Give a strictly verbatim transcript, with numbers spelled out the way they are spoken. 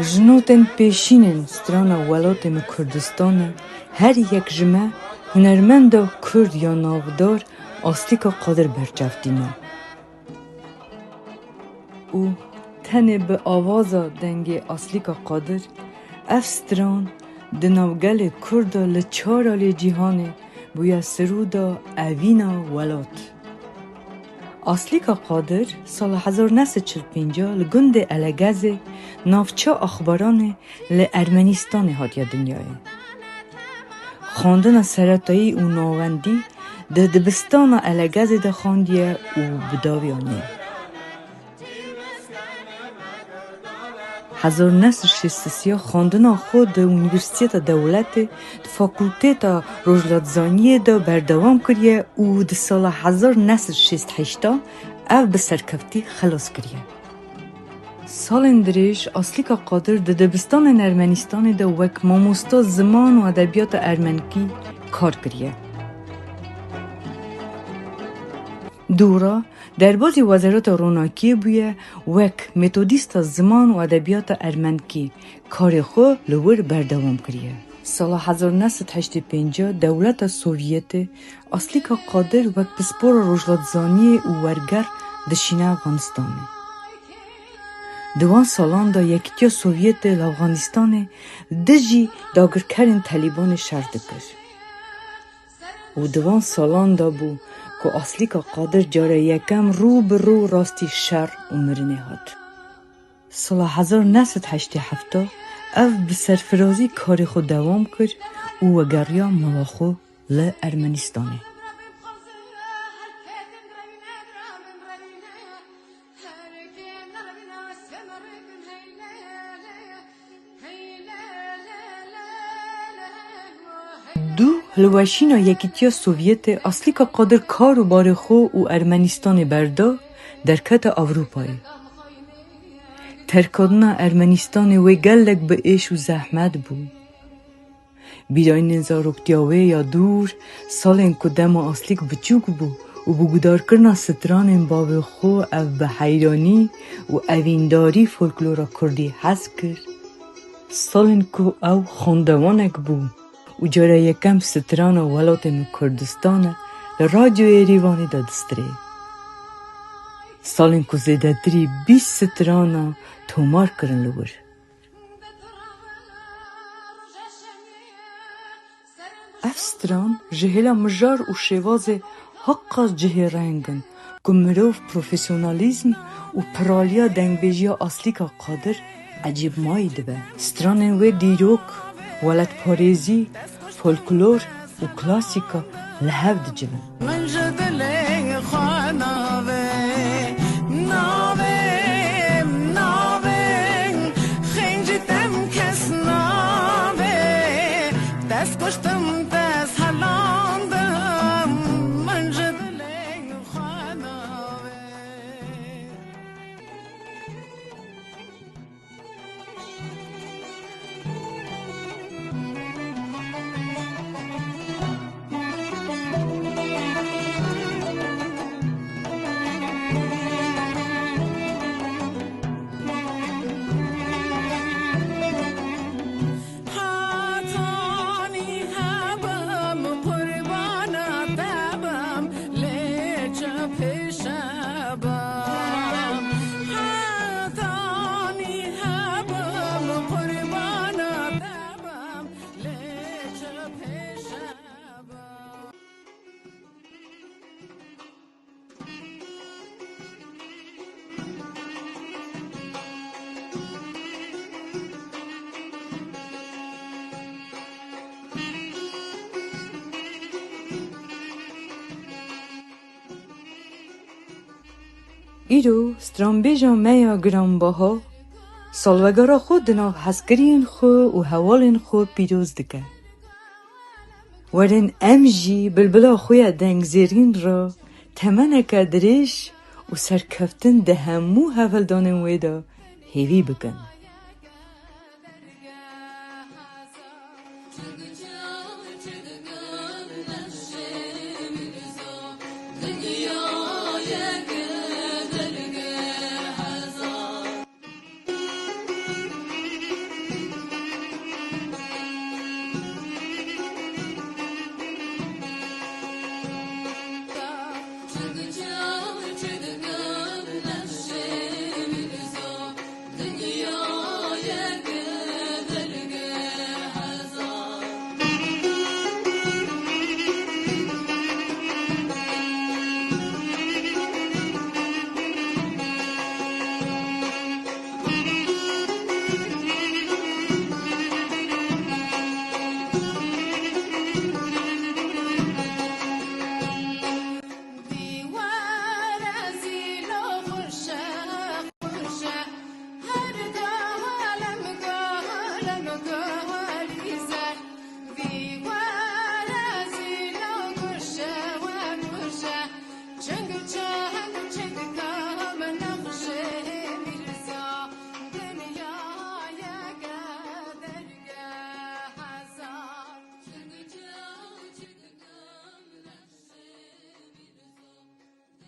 Ji notên pêşînên strana Welatê min Kurdistan e, her yek ji me hunermenda Kurd ya navdar Aslîka Qadir berçav tîne. Û tenê bi avaza dengê Aslîka Qadir, ev stran di nav gelê Kurd de li çar aliyê cîhanê bûye sirûda evîna welat. Aslîka Qadir sala hezar neh sed çil pênc li gundê Elegezê, navça Axbaranê, li Ermenîstanê hatiye dinyayê. Xwendina seretayî û navendî di dibistana Elegezê de xwendiye û bi dawî aniye. Hezar neh sed şêst û sê xwendina xwe di Unîversîteta Dewletê, di Fakulteta Rojhilatzaniyê de berdewam kiriye û di sala hezar neh sed şêst heşt ev bi serkeftî xelas kiriye. Salên dirêj Aslîka Qadir di dibistanên Ermenîstanê de wek mamosta ziman û edebiyata ermenkî kar kiriye. Dûra derbazî Wezareta Ronakiyê bûye, wek metodîsta ziman û edebiyata ermenkî karê xwe li wir berdewam kiriye. Sala hezar neh sed heştê pênc dewleta Sovyetê Aslîka Qadir wek pispora rojhilatzaniyê û werger dişîne Efxanistanê. Di wan salan de Yekîtiya Sovyetê li Afxanistanê dijî dagirkerên Telîbanê şer dikir. Û di wan salan de bû ku Aslîka Qadir cara yekem rû bi rû rastî şer û mirinê hat. Sala hezar neh sed heştê heft ev bi serfirazî karê xwe dewam kir û wegeriya mala xwe li Ermenîstanê. Dû hilweşîna Yekîtiya Sovyetê Aslîka Qadir kar û barê xwe û Ermenîstanê berda, derkete Ewropayê. Terkandina Ermenîstanê wê gelek bi êş û zehmet bû. Bîranînên zaroktiya wê ya dûr, salên ku dema Aslîk biçûk bû û bi guhdarkirina stranên bavê xwe ev bi heyranî û evîndarî folklora kurdî hez kir. Salên ku ew xwendevanek bû û cara yekem strana Welatê min Kurdistan e li Radyoyê Êrîvanê de distirê. Salên ku zêdetirî bîst strana tomar kirin li wir. Ev stran ji hêla mijar û şêwazê hiqas cihê reng in ku mirov profesyonalîzm û piraliya dengbêjiya Aslîka Qadir ecêbmayî dibe. Stranên wê dîrok, welatparêzî, folklor û klasîka li hev dicivin. Min ji dilê xwe navê, navê, navê, xêncî tem kes navê, dest kuştim, dest helandim, min ji dilê xwe navê. Hetanî hebim qurbana te bim, lê çi pêşe bim. Hetanî hebim qurbana te bim, lê çi pêşe bim. Îro stranbêja me ya giranbaha salvegera xwe di nav hezkiriyên xwe û hevalên xwe pîroz dike. Werin em jî bilbila xwe ya dengzêrîn re temeneke dirêj û serkeftin di hemû hevildanên wê de hêvî bikin.